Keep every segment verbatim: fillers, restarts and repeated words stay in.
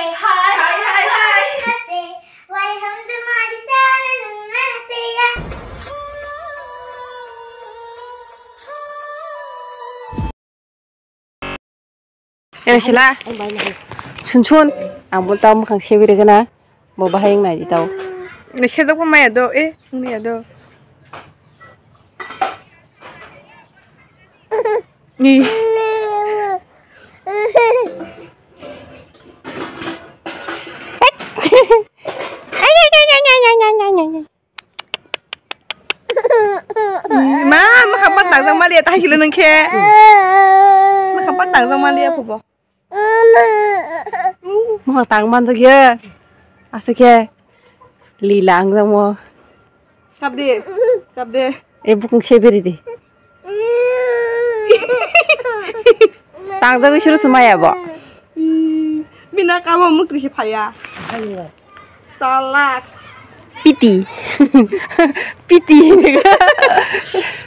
Hai, hai, hai, hai. Ere sila. Sun sun. Ang bo tamo khang sebi regana. Bo bahai wng nai di tao. Ni sejak bo maya do, eh, wng ya do. Ni. Ma, ma kha ma tang tang mali ta hilo nang khe. Ma kha ma tang tang mali apa bo. Mohor tang manjak ya. Aswk khe lila ang jamo. Kap de, kap de. E bukung seberi de. Tang jagwi suru sumaya bo. Bina kamo mukri khe phaya. Salak. Piti. Piti.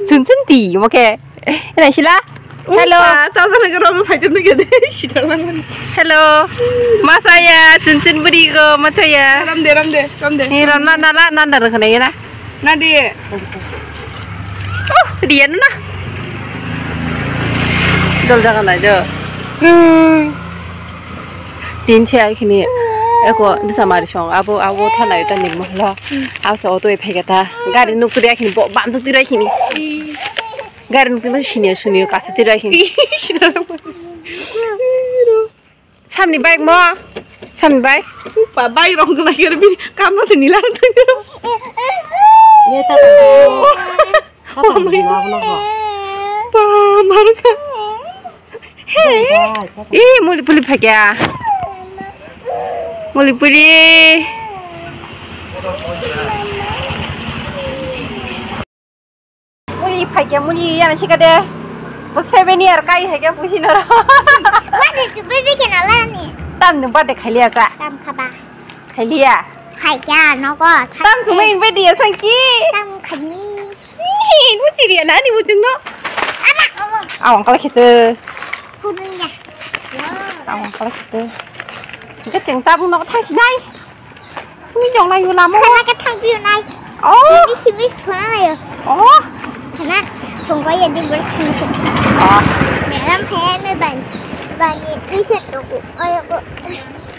Chun chun ti mo khe. Ina sila. Hello. Sa sa na garo phai tun ge de. Sita lang. Hello. Masaya chun chun buri go masaya. Ram de, ram de, ram de. Ni ram na na la na na rang na na. Na de. Oh, dia na. Dol jaga nai do. Hmm. Tin se ai khini eko disa mari song abo abo thanai ta ning mohla. Abo se auto e phege ta gari nuk turi ai khini bo bam tuk turi ai khini. Gari nuk turi sini suni kasa turi ai khini. Samni bike mo. Samni bike. Pa bike rong kena kira bi kamna sini lang. Ye ta. Kata ni la la. Pa marka. Hey. Ih, muli puli phakya. Muli puli. Muli phakya, muli yana sikade. Bo seven year kai hake pusi noro. Wani tu baby kena lani. Tam ni birthday khaliya sa. Tam khaba. Khaliya. Phakya nogo. Tam sumai birthday ya sangki. Tam khani. Ih, bu chiriya nani bu chungno. Ama, ama. Awang kala khete. Kuning ya. Awang kala khete. Kita cheng tabung nok thang sinai. Kuni jong lai yula mo. Kana ka thang piu nai. Oh. Ini simis thona yo. Oh. Kana thongko ya di ber thang. Oh. Meram he ne ban. Ban ni iset to ko. Ayo ko.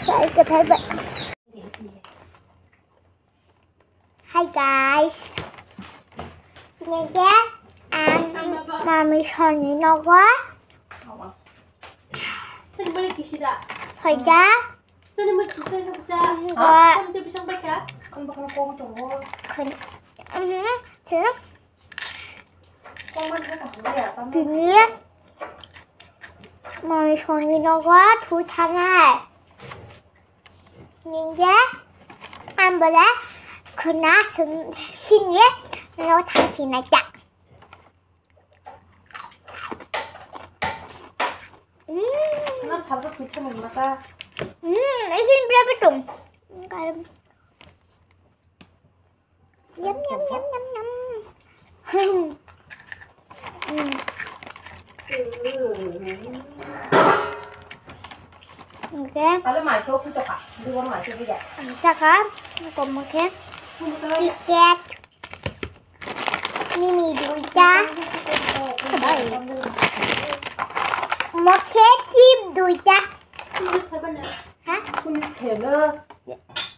Sai ka thai ba. Hi guys. Nede ang mami soni nogo. Hoja. Tini mami soni nogo thui thanai. Ningke ang bole khuna sini no thangsi nai ta. Hmm. Na sabuk kisa mata. Hmm, isin berapa tung? Yum, yum, yum, yum, yum. Hmm. Oke. Kalau masuk itu kak, di bawah masuk tidak. Bisa kan? Komo ke. KitKat. Mimi duita. Moke chip duita. Ha? Kumis khelo.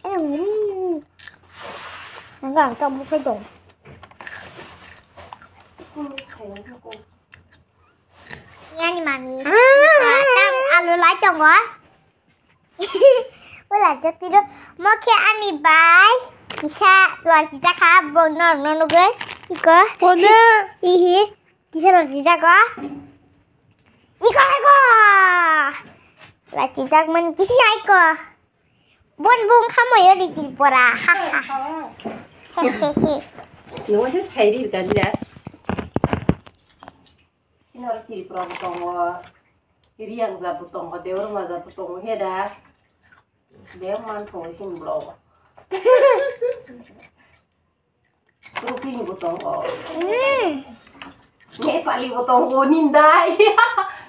Hmm. Enggak, tak buka dong. Kumis khelo. Yani mami. Tam alu lai tongo. Wala jatiro. Moke ani bai. Kisa tuan sijak ha bong no no no gue. Iko. Kone. Ihi. Kisa lo sijak ko. Iko iko. La sijak man kisi aiko. Bon bung kamo yo di Tripura. Ha ha. Hehehe. Nuwa se sairi kan ya. Sinor Tripura bo tongo. Riyang ja bo tongo. Debbarma ja bo tongo. He da. Debbarma tongo sin blogo. Rupini bo tongo. Hmm. Nepali bo tongo, nindai.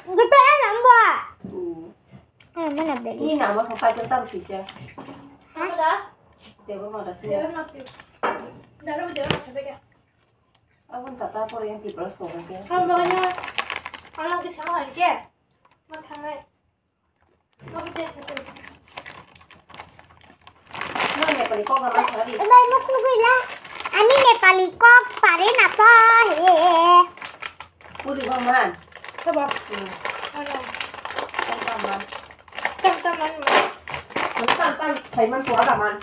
Gita ya nang ba. Hmm. Ni namo sa paitong tam sisa. Table ma da sini. Abon tata pore yang tipras to kan. Kamu makanya kalau di sana aja. Mau tangai. Mau cek. Mau Nepali kok nggak masalah di. Bai muk nugui la. Ani Nepali kok pare na to he. Puri bangman. Coba. Hmm. Ano? Bangman. Tam tam man. Tam tam saiman tua daman.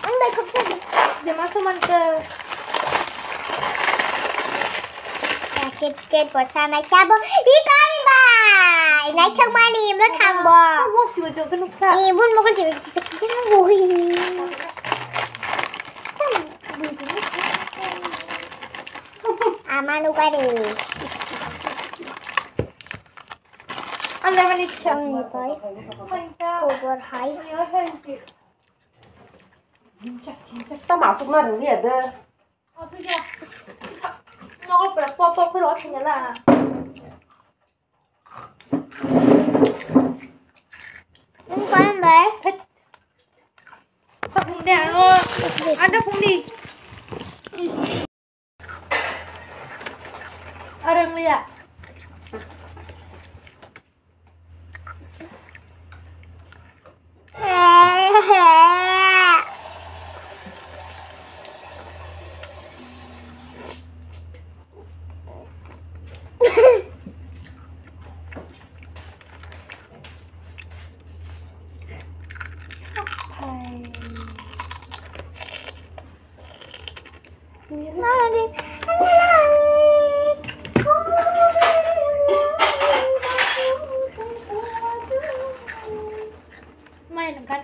Ang bai kok tam. Dema suman ke. Sakit ke posa mai sabo. Ikan bai. Nai thang mani mo thang bo. Mo chuo chuo ke nuksa. Ibun mo ko chuo chuo ke nuksa. Amanu kare. Anda mani chang ni pai. Khobor hai. Jinchak jinchak ta masuk na rung ya de. Apa ya? Nokol pura pop pop lo sini lah. Ini kalian baik. Phungni ano, ada phungni. Arang liya. Mai nang kan.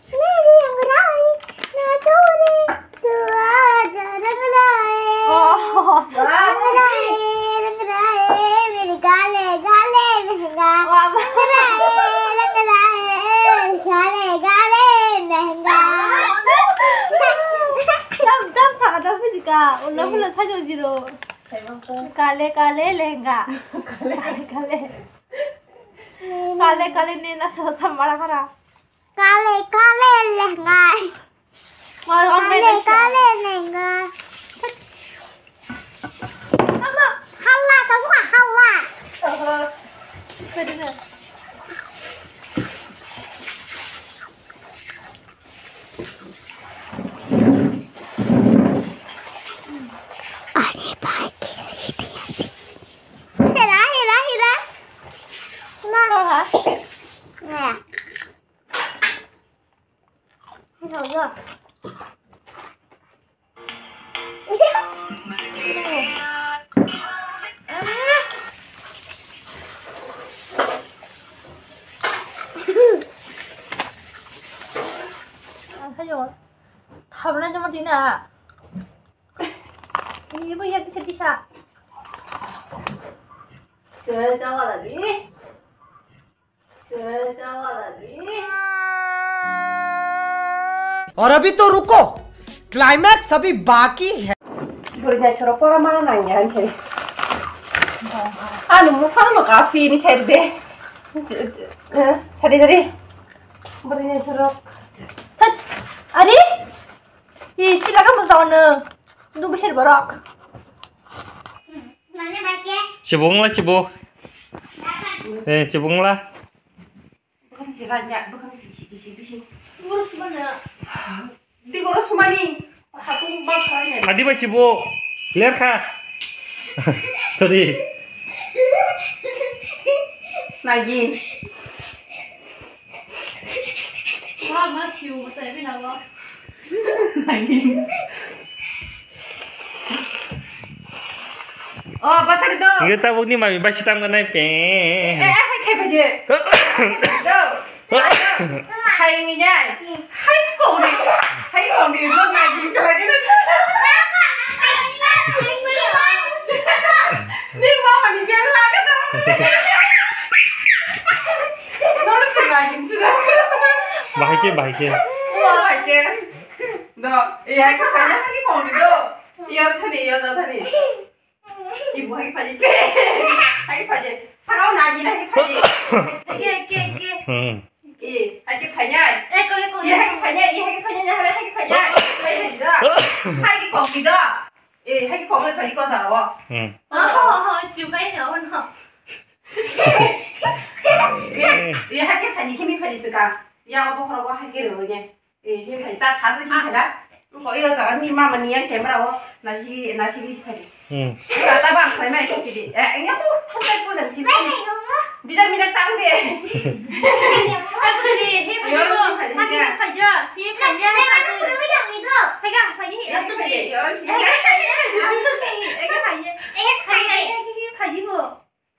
मेरी अंगड़ाई ना छोड़े, तू आजा रंगड़ाई। Oh. रंगड़ाई, रंगड़ाई, मेरे काले काले लहंगा। Wah, wah. रंगड़ाई, रंगड़ाई, मेरे काले काले lehenga. Dam dam sa dam bujika. Ulo ulo sa jong jiro. Kale kale lehenga. Kale kale. Kale kale ni nasa samara kara. Kale kale lehenga. Kale kale lehenga. Ama hala kamu hala. Hira, hira, hira. Ma. Ya. Hira, hira. Ayo, thabna joma tina. Ini ibu ya bisa bisa. और अभी तो रुको, क्लाइमैक्स अभी बाकी है। Bwrwi naithorok pora mana nangya hinwi. Ani muphang no kaphini side de. Sari sari. Bwrwi naithorok. Thak. Ari? Ih, sila ka mung tawon nung. Nung bisir borok. Chibung la chibu. Eh, chibung la. Bukan si raja, bukan si, si, si, si, si. Ngurus mana? Di ngurus mana ni? Satu bak mana? Adi ba chibu. Ler kha. Sorry. Nagi. Wah, mas you, saya pina wah. Oh, bathari do. Nge tabuk ni mami basi tam ganai pe. Eh, eh, hai khai baje. Do. Hai ni nyai. Hai ko ni. Hai ko ni do na gi kala ni. Ni mama ni biar lagi. Bahai ke, bahai ke. Bahai ke. Do, ya ka kaya lagi kong do. Ya thani, ya da thani. Si bahai phaji. Hai phaji. Sakau nagi nagi phaji. Ke, ke, ke. Hmm. Phanya, i hai phanya, hai hai phanya. Hai hai da. Hai ki kok ki da. Eh, hai ki kok mai phanya ko sa wo. Hmm. Oh, chubai na ono. Eh, hai ki phanya, kimi phanya sika. Ya obo khoro go hai ki ro ne. Eh, him hai, ta thasa him hai da. Ko iyo jaga ni mama ni yang camera o, nasi, nasi ni hai. Hmm. Ta, ta bang khai mai ko sidi. Eh, ini aku, aku tak pun nanti. Bida mina tang de. Aku ni, him hai yo, him hai, him hai, him hai, him hai, him hai. Hai ka, hai ni, asuk ni. Hai ka, hai ni, asuk ni. Hai ka, hai ni, him hai ni bo.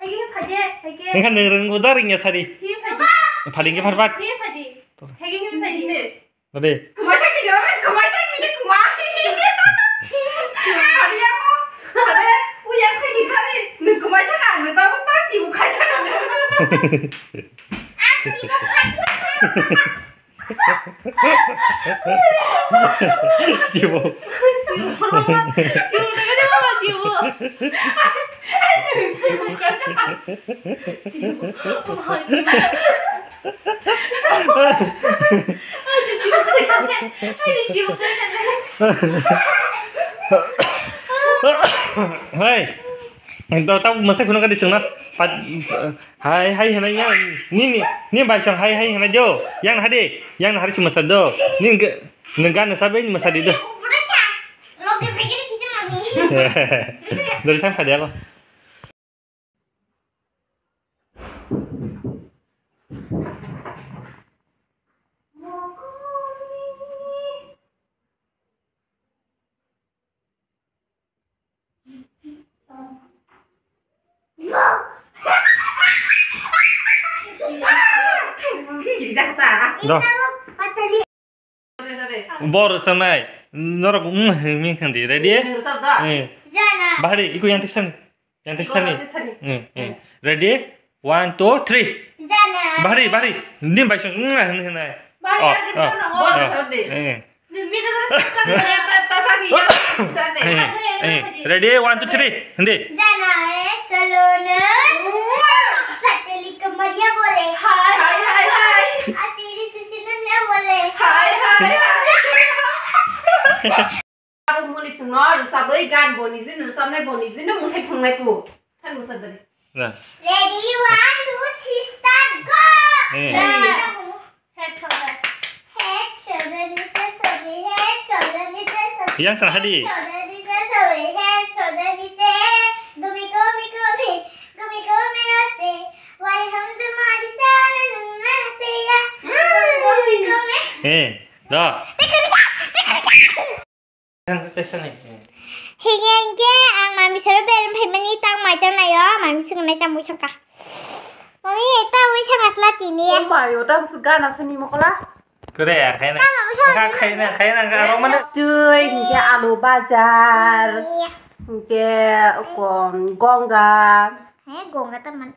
Hai ka, hai ni, hai ka. Engkha nung rung uda ring ya sari. Him hai ni. Phaling ke pharpat. Him hai ni. Hai ka, him hai ni. Ready? Kumai thang sini, kumai thang sini, kumai. Hari aku, hari aku sini hari, nung kumai thang, nung tahu tak sih bukan thang. Sibo. Sibo, sibo, sibo. Hai. Ento tau masai phunuk adi sengna. Hai, hai, hanai ya. Ni, ni, ni bai sang hai, hai, hanai do. Yang na hadi, yang na hari si masa do. Ni nge, nengga na sabe ni masa di do. Dari sang sadia ko. Do. Bor sanai. Norok, mm, hing, hing, hing, ready? Eh. Bahari, iku yang tisan. Yang tisan ni. Yang tisan ni. Eh, eh. Ready? One, two, three. Bahari, bahari. Nim bai sung, mm, hing, hing, nai. Bahari, oh, yang tisan oh, oh. Eh. Eh, ready? One, two, three. Hindi. Jana hai salon. Patli kamariya bole. Hai, hai, hai, hai. Asiri sisi nasiya bole. Hai, hai, hai. Abo muli sungno rwsabwi gan boni jin rwsabnai boni jin no musai phungnai pu. Than musa dali. Ready, one, two, three, start, go! Eh. Yes. Head shoulder. Head shoulder, knees and sobi, head shoulder, knees and sobi. Yang sana hadi. Head shoulder, knees and sobi, head shoulder, knees and gumi, gumi, gumi, gumi, gumi, rose. Wari hum jumari sana nunna teya. Gumi, gumi, gumi. Eh, da. Hingke hingke ang mami sero berem phaimani tang mai chang naio, mami swngnai tang bui songkha. Mami, tang bui songkha sla tini. Oh my, o tang su gana sini mokola. Kore ya, khaina. Tang bui songkha. Khaina, khaina, khaina, khaina, mane. Tui hingke alu bajar. Iya. Hingke kon gonga. He, gonga ta man.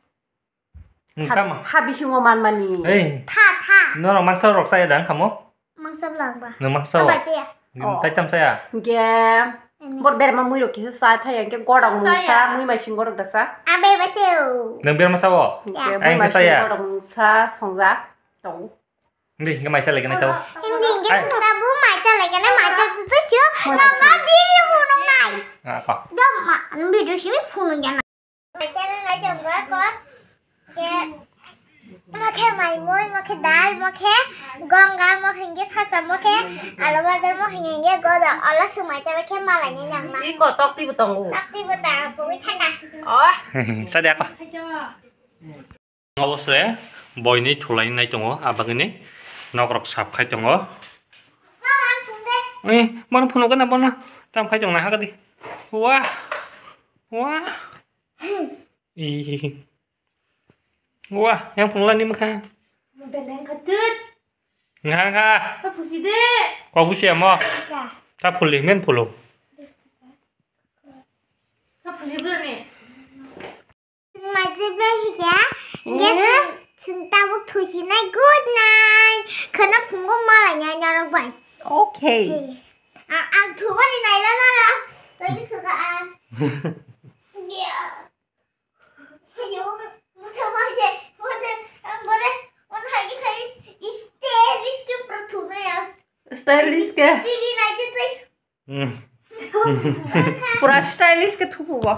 Hmm, tamo? Ha bisingo manmani. Ei. Tha, tha. Norok mangsa rok saya dang kamo? Mangsa bwlang ba. Nang mangsa o? Aba chaya. Oh. Tai tam saya. Ge. Bor berma mui rok kisa sa thaya, ge godok mui sa, mui mai sing godok da sa. Abe ba se o. Nang berma sa o? Ya. Ai, mui mai sing godok mui sa, songjak. Tong. Hindi, hindi maisa lagi na tau. Hindi, hindi sungta bu maisa lagi na maisa tu tu sio. Mama biri hunung nai. Apa? Dom ma, biri sio hunung jana. Maisa na nai jom ga ko. Ke, mo khe mai moi, mo khe dal, mo khe gonga, mo khe hindi sasa, mo khe alo bajar, mo khe hindi goda. Ala sumai cha khe malai ni jang na. Iko tok ti butong u. Tok ti butong, pumi thaka. Oh. Sadi apa? Obo se boini thulainai tongo, abagini nokrok sap khai tongo. Eh, bono phunukgana bono. Tam khai tong nai hakadi. Wah. Wah. Ih. Wah, yang phunukla ni mokha. Beleng khatut. Nga nga. Ta phusi de. Kok phusi amo. Ya. Ta phuli men phulo. Ta phusi de ni. Maise bai hija, hingke eh? Chwng, chwng tabuk thusinai, good night. Khwna phungo malai nai norok bai. Okay. Hey. A-, ang thumani naila nara. Lagi thuka ang. Ya. Ayo, mutha bai je, mutha, ang bore, on hai khai, iste, iske pro thumai ang. Stylish khe. T V naitwi twi. Hmm. Pura stylish khe thupu bo.